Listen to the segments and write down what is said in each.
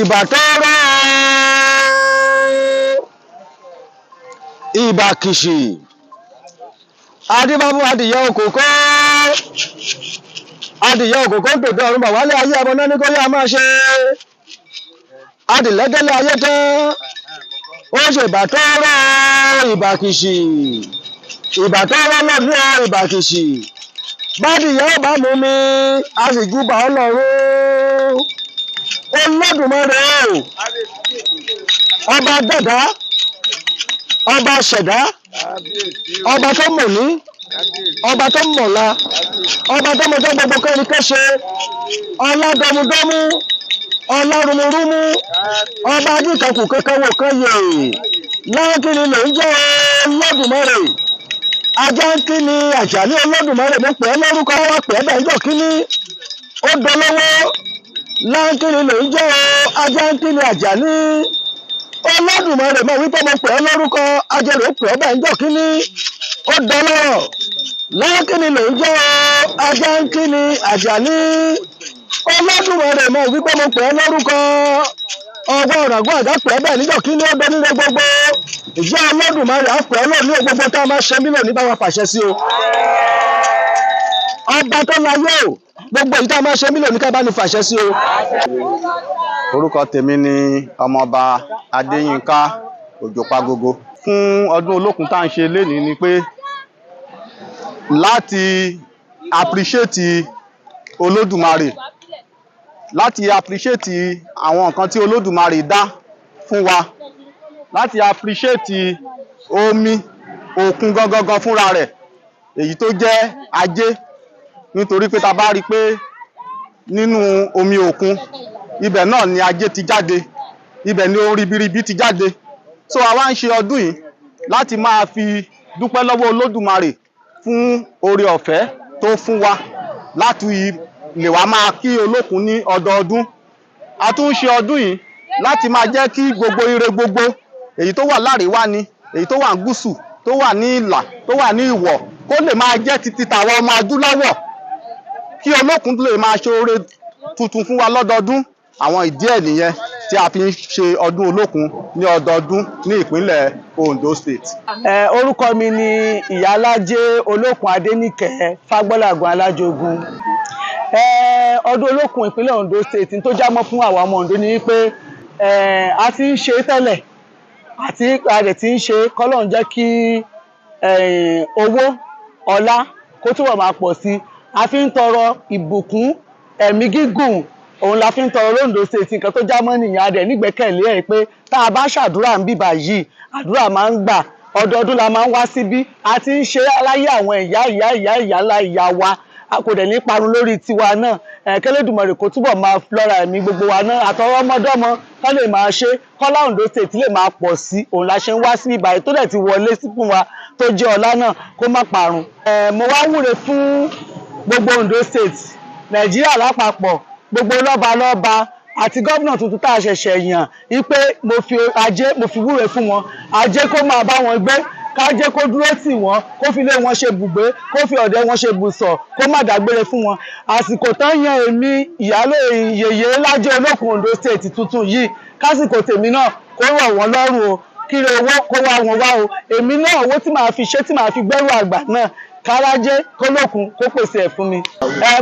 Ìbà tọ́rọ́, ìbà kìṣì, adébábú adìyẹ òkòkò, adìyẹ òkòkò ń tòdó ọ̀run bà wálé ayé ọmọ náà ní kó yá máa ṣe adìlẹ́gẹ́lẹ́ ayé tán. Ó ṣe ìbà tọ́rọ́, ìbà kìṣì, ìbà tọ́rọ́ lọ́dún, ìbà kìṣì. Bádìyẹ ó bá mú mi, a sì júbà Ọlọ́run Olódùmarè o, ọba dẹ̀dá, ọba ṣẹ̀dá, ọba tó mọ̀ ní, ọba tó mọ̀la, ọba tó mọjọ́ gbogbo kẹ́ni kẹ́ṣe, ọlá dọmúdọmú, ọlá rúmurúmú, ọba adìkankù kankan wò kan yè láńkìní ló ń jẹ́ Olódùmarè. Ajá ń kí ni Àjàní Olódùmarè, mo pè é lórúkọ wá pè é bẹ́ẹ̀ ń jọ kíní ó dolówó. Láńkìní ló ń jẹ́ o, ajá ń kí ni Àjàní Olódùmarè, mọ̀ wípé mo pè é lórúkọ, ajẹ́rò pè é bẹ́ẹ̀ ń jọ kíní ó dọlọ́rọ̀. Láńkìní ló ń jẹ́ o, ajá ń kí ni Àjàní Olódùmarè, mọ̀ wípé mo pè é lórúkọ, ọgbọ́n ọ̀ràngún àgá pè é bẹ́ẹ̀ níjọ́ kíní ó dé nílé gbogbo. Ìjẹ́ Olódùmarè á pè é lónìí o, gbogbo tá a máa ṣe mílíọ̀nù bá wa fàṣẹ sí o. Ọba tó láyé o, gbogbo èyí tá a máa ṣe mílíọ̀nù ká bá ní fàṣẹ sí o. Orúkọ tèmi ni Ọmọọba Adéyínká Òjòpagogo. Fún ọdún Olókun tá à ń ṣe lénìí ni pé láti appreciate Olódùmarè, láti appreciate àwọn nǹkan tí Olódùmarè dá fún wa, láti appreciate omi òkun gangan fúnra rẹ̀, èyí tó jẹ́ ajé, nítorí pé ta bá rí i pé nínú omi òkun, ibẹ̀ náà ni ajé ti jáde, ibẹ̀ ni ohun ribiribi ti jáde. So àwa ń ṣe ọdún yìí láti máa fi dúpẹ́ lọ́wọ́ Olódùmarè fún oore ọ̀fẹ́ tó fún wa láti lè wá máa kí Olókun ní ọdọọdún. A tún ń ṣe ọdún yìí láti máa jẹ́ kí gbogbo ire gbogbo, èyí tó wà láríwá ni, èyí tó wà ní gúúsù, tó wà ní ìlà, tó wà ní ìwọ̀, kó lè máa jẹ́ titi tàwa ọmọ adúláwọ̀, kí Olókun lè máa ṣe oore tuntun fún wa lọ́dọọdún. Àwọn ìdí ẹ̀ nìyẹn tí a fi ń ṣe ọdún Olókun ní ọdọọdún ní ìpínlẹ̀ Ondo State. Orúkọ mi ni Ìyálájé Olókun Adéníkẹ́ Fágbọ́làgùn Alájogun. Ọdún Olókun ìpínlẹ̀ Ondo State tó jámọ́ fún àwa ọmọ Ondo ni wípé a ti ń ṣe tẹ́lẹ̀ àti a dẹ̀ ti ń ṣe, kọ́lọ́run jẹ́ kí owó ọlá kó túbọ̀ máa pọ̀ sí i. A fi ń tọrọ ìbùkún, ẹ̀mí gígùn, òun la fi ń tọrọ l'Ondo State. Nǹkan tó jámọ́ nìyẹn. A dẹ̀ nígbẹ́kẹ̀lé ẹ̀ pé tá a bá ṣàdúrà ń bíbà yìí, àdúrà máa ń gbà. Ọdọọdún la máa ń wá síbí. A ti ń ṣe láyé àwọn ìyá ìyá ìyá ìyá ńlá ìyá wa, a kò dẹ̀ ní parun lórí tiwa náà. K'Ẹlẹ́dùmarè kó túbọ̀ máa lọ́ra ẹ̀mí gbogbo wa náà, àtọwọ́ ọmọdọ́mọ kọ́ lè máa ṣe, kọ́lá Ondo State lè máa pọ̀ sí. Òun la ṣe ń wá sí ibà tó dẹ̀ ti wọlé sí fún wa, tó jẹ́ ọlá náà, kó má parun. Mo wá wúre fún gbogbo Ondo State, Nàìjíríà lápapọ̀, gbogbo lọ́balọ́ba àti gómìnà tuntun tá a ṣẹ̀ṣẹ̀ yàn, wípé mo fi ajé, mo fi wúre fún wọn. Ajé kó máa bá wọn gbé, kájé kó dúró tì wọ́n, kó fi ilé wọn ṣe bùgbé, kó fi ọ̀dẹ̀ wọn ṣe bùsọ̀, kó má dágbére fún wọn. Àsìkò tán yan èmi ìyálò yèyé Lájẹ́ Olókun Ondo State tuntun yìí, kásìkò tèmi náà kó rọ̀ wọ́n lọ́rùn o, kíre owó kó wá wọn wá o. Èmi náà, owó tí màá fi ṣe, tí màá fi gbẹ́rù àgbà náà, kárájé kólókun kó pèsè ẹ̀ fún mi.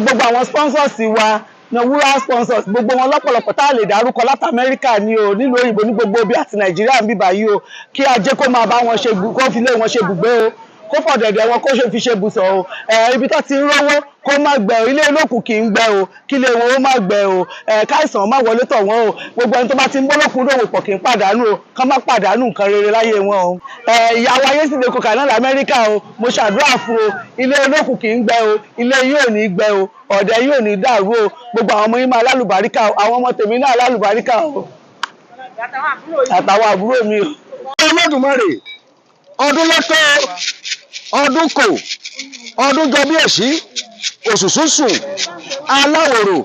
Gbogbo àwọn sponsors wa ní wúrà sponsors, gbogbo wọn lọ́pọ̀lọpọ̀ tá a lè dárúkọ, láti Amẹ́ríkà ní o, nílùú òyìnbó, ní gbogbo ibi àti Nàìjíríà ń bíbà yìí o, kí ajé kó máa bá wọn ṣe, kó fi lé wọn ṣe bùgbé o, kó fọ̀dẹ̀dẹ̀ wọn kó ṣe fi ṣe bùsọ̀ o. Ibi tó ti ń rówó kó má gbẹ o. Ilé olókùn kì í gbẹ o, kí ilé wọn ó má gbẹ o. Káìsàn má wọlé tọ̀ wọ́n o. Gbogbo ẹni tó bá ti ń bólókun dòwò pọ̀ kì í pàdánù o, kán má pàdánù nǹkan rere láyé wọn o. Ìyàwó ayé sì lè kókà náà l'Amẹ́ríkà o, mo ṣàdúrà fún o. Ilé olókùn kì í gbẹ o, ilé yìí ò ní gbẹ o, ọ̀dẹ̀ yìí ò ní dàrú o. Gbogbo àwọn ọmọ yín máa lálùbáríkà o, àwọn ọmọ tèmi náà lálùbáríkà o, àtàwọn àbúrò mi o. Olódùmarè, ọdún lọ́tọ́, ọdún kò ọdún jọ bí èsì òṣùṣùṣù aláwòrò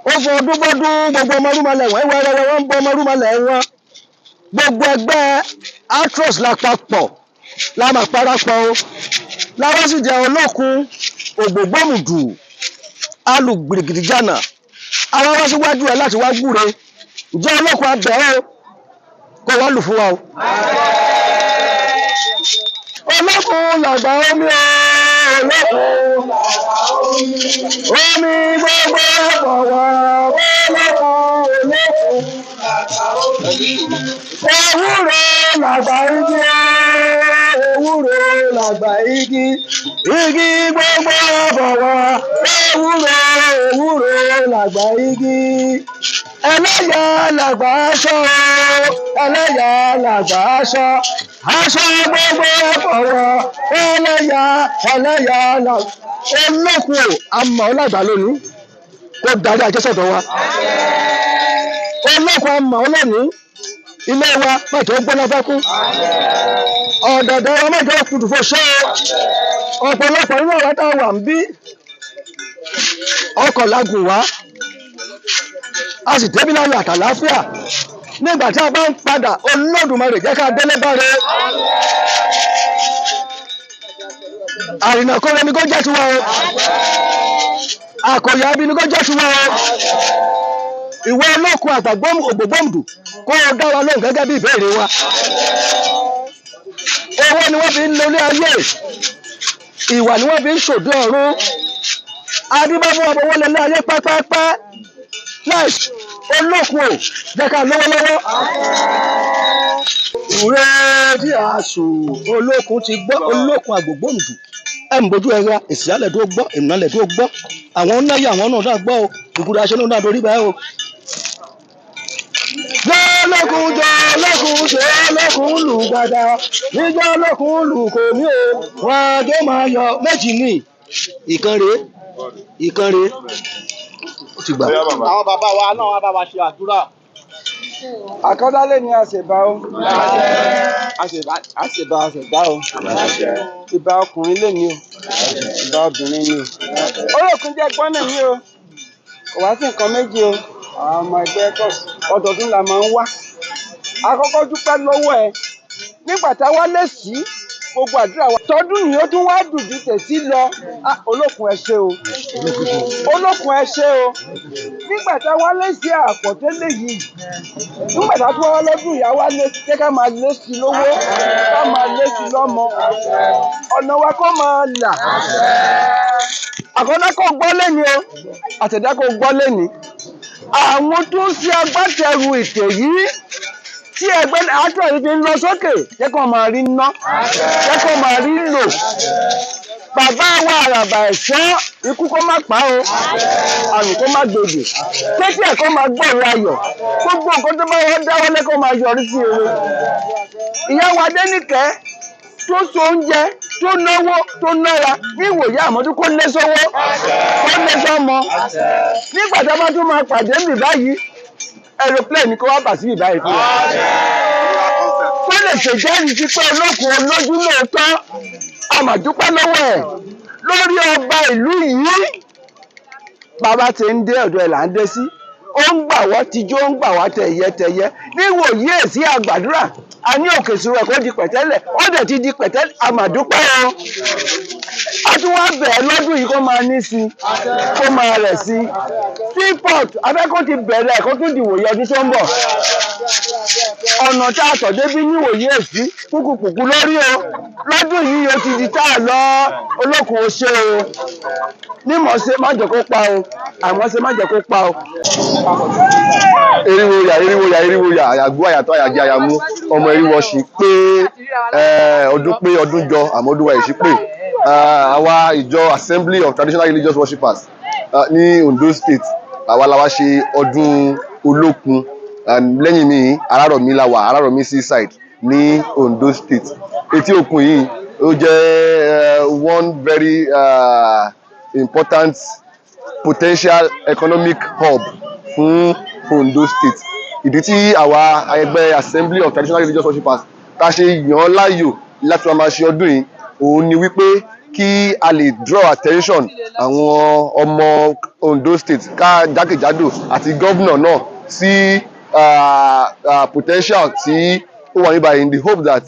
ó fọ ọdún bọ́dún. Gbogbo ọmọ rúmọlẹ̀ wọ́n wẹ́rẹ́wẹ́, wọ́n ń bọ́ ọmọ rúmọlẹ̀ wọn. Gbogbo ẹgbẹ́ actros lápapọ̀ la máa parapọ̀ o, láwọn sì jẹ́ Olókun ògbógbòmùdù alùgbìrìgìdìjànà, àwọn wá síwájú ẹ láti wá gbúre. Ǹjẹ́ Olókun, abẹ́rẹ́ o, kó wá lù fún wa o. Olókun làgbà omi o, Olókun omi gbogbo bọ̀wọ̀ Olókun. Olókun ewúro làgbà igi, ewúro làgbà igi, igi gbogbo bọ̀wọ̀ ewúro, ewúro làgbà igi. Ẹlẹ́yà làgbà aṣọ, ẹlẹ́yà làgbà aṣọ, aṣọ gbogbo bọ̀wọ̀ ẹlẹ́yà, ẹlẹ́yà làgbà. Olókun o, àmọ́ ọlọ́gbà lónìí kó darí ajé sọ̀dọ̀ wa. Olókun, àmọ́ ọlọ́ni ilé wa mẹ́jọ gbóná fẹ́kú, ọ̀dọ̀dọ̀ wa mẹ́jọ kùtù fún ṣé ọ̀pọ̀lọpọ̀ nínú ọ̀rọ̀ tá a wà ń bí ọkọ̀ lagùn wá, a sì débi láyọ̀ àtàláfíà. Nígbà tí a bá ń padà, Olódùmarè, jẹ́ ká délé báre. Àrìnàkọ́rẹ́ ni kó jẹ́ tiwa o, àkọ̀yà ibi ni kó jẹ́ tiwa o. Ìwọ Olókun àgbàgbọ́ ògbógbòǹdù, kó o dá wa lóhùn gẹ́gẹ́ bí ìbéèrè wa. Owó ni wọ́n fi ń lórí ayé, ìwà ni wọ́n fi ń ṣòdí ọ̀run. Adébáfún ọmọ owó lẹ́lẹ́ ayé pẹ́pẹ́pẹ́ láì. Olókun o, jẹ́ ká lówó lọ́wọ́. Ìwé tí a sùn, Olókun ti gbọ́. Olókun àgbògbòǹdù, ẹ̀ ń bójú ẹ̀ra ìsìálẹ̀ tó gbọ́, ìmọ̀lẹ̀ tó gbọ́, àwọn náyà, àwọn náà gbọ́ o, ìgúdà aṣọ náà dorí báyìí o. Jọ́lọ́kun, jọ́lọ́kun, jọ́lọ́kun lù gbàdá níjọ́lọ́kun lù kò mí o, wọn tó máa yọ méjì ní ìkan rèé, ìkan rèé, ó ti gbà. Àwọn bàbá wa náà wá bá wa ṣe àdúrà. Àkọ́dálé ni a ṣèbá o, a ṣèbá, a ṣèbá o. Ìbà ọkùnrin lè ní o, ìbà obìnrin ni o. Olókun jẹ́ gbọ́nà ní o, kò wá sí nǹkan méjì o. Àwọn ọmọ ẹgbẹ́ kọ̀ ọdọọdún la máa ń wá. Àkọ́kọ́ dúpẹ́ lọ́wọ́ ẹ nígbà tá a wá lè sí gbogbo àdúrà wa tọdún yìí, ó tún wá dùn ju tẹ̀sí lọ. Ah, Olókun, ẹ ṣé o. Olókun, ẹ ṣé o. Nígbà tá a wá lè sí àpọ̀tẹ́lẹ̀ yìí, nígbà tá a tún wá lọ́dún ìyá wa lé, jẹ́ ká máa lé sí lówó, ká máa lé sí lọ́mọ, ọ̀nà wa kó máa là. Àkọ́dá kò gbọ́ lẹ́ni o, àtẹ̀dá kò gbọ́ lẹ́ni. Àwọn tó ń ṣe agbátẹrù ètò yìí tí ẹgbẹ́ àtúrà yìí fi ń lọ sókè, jẹ́ kó máa rí ná, jẹ́ kó máa rí lò. Bàbá wa àràbà ẹ̀ṣọ́, ikú kó má pa o, àrùn kó má gbòdì, kétí ẹ̀ kó máa gbọ̀rọ̀ ayọ̀, gbogbo nǹkan tó bá wọ́n dáwọ́lé kó máa yọrí sí ire. Ìyá wa Adéníkẹ́ tó so oúnjẹ, tó náwó, tó nára ní ìwòye àmọ́dún, kó lé sọ́wọ́, kó lé sọ́mọ. Nígbà tá a bá tún máa pàdé nbì báyìí, aeroplane kó wá bà sí ìbáyìí fún wa, kó lè ṣèjẹ́rìí sí pé Olókun olójú lóòótọ́. A mà dúpẹ́ lọ́wọ́ ẹ̀ lórí ọba ìlú yìí. Bàbá ti ń dé ọ̀dọ̀ ẹ̀ là ń dé sí, ó ń gbà wá tijó, ó ń gbà wá tẹ̀yẹtẹ̀yẹ. Níwòyí èsì àgbàdúrà a ní òkè ìṣòro ẹ̀ kó di pẹ̀tẹ́lẹ̀, ó dẹ̀ ti di pẹ̀tẹ́lẹ̀. A mà dúpẹ́ o. A tún wá bẹ̀ẹ́ lọ́dún yìí, kó máa ní sí i, kó máa rẹ̀ sí i. Seaport afẹ́kọ́ ti bẹ̀rẹ̀, kó tún dìwòye ọdún tó ń bọ̀. Ọ̀nà tá a tọ̀ débí níwòye èsì kúkúkùkù lórí o, lọ́dún yìí ó ti di tá a lọ. Olókun, ó ṣe o, mímọ̀ ṣe má jẹ́ kó pa o, àmọ́ ṣe má jẹ́ kó pa o. Eriwo ya, eriwo ya, eriwo ya, àyàgbó, àyàtọ̀, àyàjẹ, àyàmú ọmọ eriwo sì pé ọdún, pé ọdún jọ, àmọ́ ọdún wa yìí sí pé àwa ìjọ Assembly of Traditional Religious Worshippers ní Ondo State, àwa la wá ṣe ọdún Olókun. And lẹ́yìn mi, Arárọ̀mí la wà, Arárọ̀mí seaside ní Ondo State. Etí òkun yìí, ó jẹ́ one very important potential economic hub fún Ondo State. Ìdí tí àwa ẹgbẹ́ Assembly of Traditional Religious Worshippers tá a ṣe yàn án láàyò láti wá máa ṣe ọdún yìí, òun ni wípé kí a lè draw attention àwọn ọmọ Ondo State ká jákèjádò àti gómìnà náà sí potential tí ó wà níbàyìí, in the hope that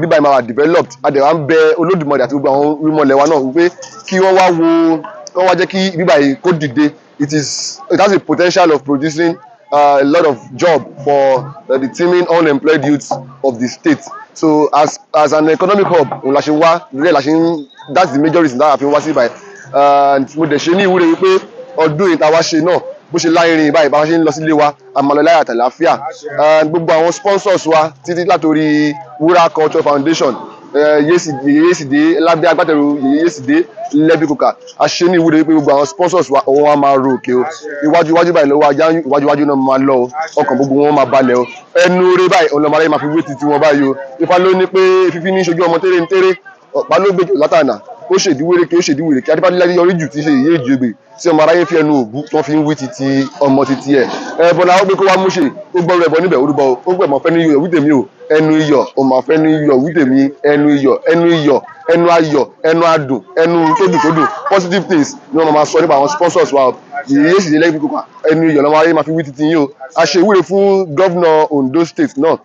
bíbáyìí máa wà developed. A dẹ̀ wá ń bẹ Olódùmarè àti gbogbo àwọn irúnmọlẹ̀ wa náà wípé kí wọ́n wá wo, kí wọ́n wá jẹ́ kí bíbáyìí kó dìde. It has a potential of producing a lot of job for the teeming unemployed youths of the state. So as an economic hub, òun la ṣe wá rẹ̀ la ṣe ń, that's the major reason that a fi wá sí ibàyìí. And mo dẹ̀ ṣe ní ìwúre wípé ọdún yìí tá a wá ṣe náà, bó ṣe láìrin báyìí, bá a ṣe ń lọ sílé wa, a máa lọ láyọ̀ àtàlàáfíà. And gbogbo àwọn sponsors wa, títí látòrí Wúrà Culture Foundation, Yèyésìdé, lábẹ́ agbátẹrù Yèyésìdé Lẹ́bí Kòkà, a ṣe ní ìwúre pé gbogbo àwọn sponsors wa, ọwọ́ wa máa ro òkè o. Iwájú iwájú báyìí lọ́wọ́ ajá, iwájú iwájú náà máa lọ o. Ọkàn gbogbo wọn máa balẹ̀ o. Ẹnu rẹ báyìí, ọ̀nà màráyé máa fi wé titi wọn báyìí o. Ifá ló ní pé fífi ní ṣojú ọmọ tẹ́rẹ̀ ń tẹ́rẹ̀, ọ̀pá ló gbèjò látànà, ó ṣèdíwèrèké, ó ṣèdíwèrèké, adébádé yọrí jù tí ń ṣe ìyé ìjọgbè tí ọmọ aráyé fi ẹnu òbú tí wọ́n fi ń wí titi ọmọ titi ẹ̀. Ẹbọ làwọn gbé kó wá mú ṣe, ó gbọ́ ẹbọ níbẹ̀, orúbọ ó gbẹ̀mọ̀ fẹ́ ní iyọ̀ wí tèmi o. Ẹnu iyọ̀, ó máa fẹ́ ní iyọ̀ wí tèmi. Ẹnu iyọ̀, ẹnu iyọ̀, ẹnu ayọ̀, ẹnu adùn, ẹnu tó dùn tó dùn, positive things ni wọ́n máa sọ nípa àwọn sponsors wa. Yìí sì lẹ́yìn kíkọ́, ẹnu iyọ̀ lọ́mọ aráyé máa fi wí titi yín o. A ṣe ìwúre fún governor Ondo State náà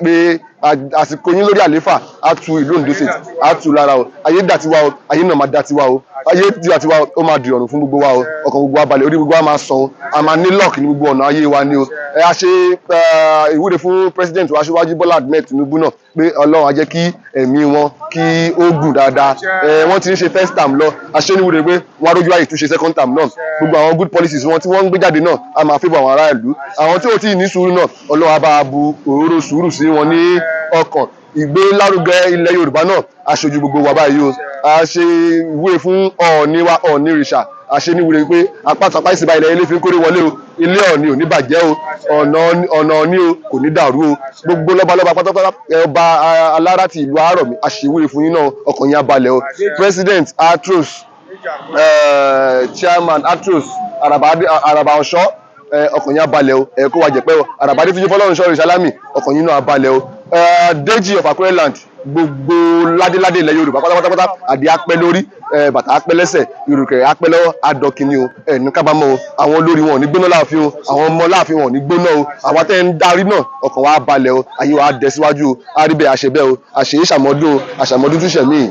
pé àsìkò yín lórí àléfà á tu ìlú Ondo State, á tu lára o. Ayé dà tiwa o, ayé náà máa dà tiwa o. Ayé dà tiwa o, ó máa di ọ̀run fún gbogbo wa o. Ọkàn gbogbo wa balẹ̀, orí gbogbo wa máa sàn o. A máa ní luck ní gbogbo ọ̀nà ayé wa ni o. Ẹ a ṣe ìwúre fún president wa, Aṣíwájú Bọ́lá Ahmed Tinubu náà, pé Ọlọ́run á jẹ́ kí ẹ̀mí wọn kí ó gùn dáadáa. Wọ́n ti ń ṣe first term lọ, a ṣe níwúre pé wọ́n á rójú àyè túnṣe second term náà. Gbogbo àwọn good policies wọn tí wọ́n ń gbé jáde náà, á máa favour àwọn ará ìlú. Àwọn tí ò tí ì ní sùúrù náà, Ọlọ́run á bá a bu òróró sùúrù sí wọn ní ọkàn. Ìgbélárugẹ ilẹ̀ Yorùbá náà, aṣojú gbogbo wa báyìí o. A ṣe ìwúre fún Ọọ̀ni wa, Ọọ̀ni ìrìṣà. A ṣe níwúre pé apá àtàpá ìsìnbá ilẹ̀ ilé fi ń kórè wọlé o. Ilé Ọọ̀ni ò ní bàjẹ́ o, ọ̀nà Ọọ̀ni o kò ní dàrú o. Gbogbo lọ́balọ́ba pátápátá, ọba Alára ti ìlú Àárọ̀mí, a ṣe ìwúre fún yín náà, ọkàn yín á balẹ̀ o. President Atros, chairman Atros Araba Ọ̀ṣọ́, ọkàn yín á balẹ̀ o. Ẹ kó wa jẹ̀pẹ́ o. Àràbà Adétúnjì Fọlọ́runṣọ́ Ìṣálámì, ọkàn yín náà á balẹ̀ o. Déjì of Akure land, gbogbo ládéládé ilẹ̀ Yorùbá pátápátá, àdé apẹ́ lórí, bàtà apẹ́ lẹ́sẹ̀, ìrùkẹ̀rẹ̀ apẹ́ lọ́wọ́, adọ́kìnní o. Ẹ ní kábàámọ̀ o. Àwọn olórí wọn ò ní gbóná láàfin o, àwọn ọmọ láàfin wọn ò ní gbóná o. Àwa tẹ́ ń darí náà, ọkàn wa á balẹ̀ o. Ayé wa á dẹ síwájú o. Á rí bẹ́ẹ̀, àṣẹ bẹ́ẹ̀ o. Àṣeyí ṣàmọ́dún o, àṣàmọ́dún túnṣẹ̀ míì.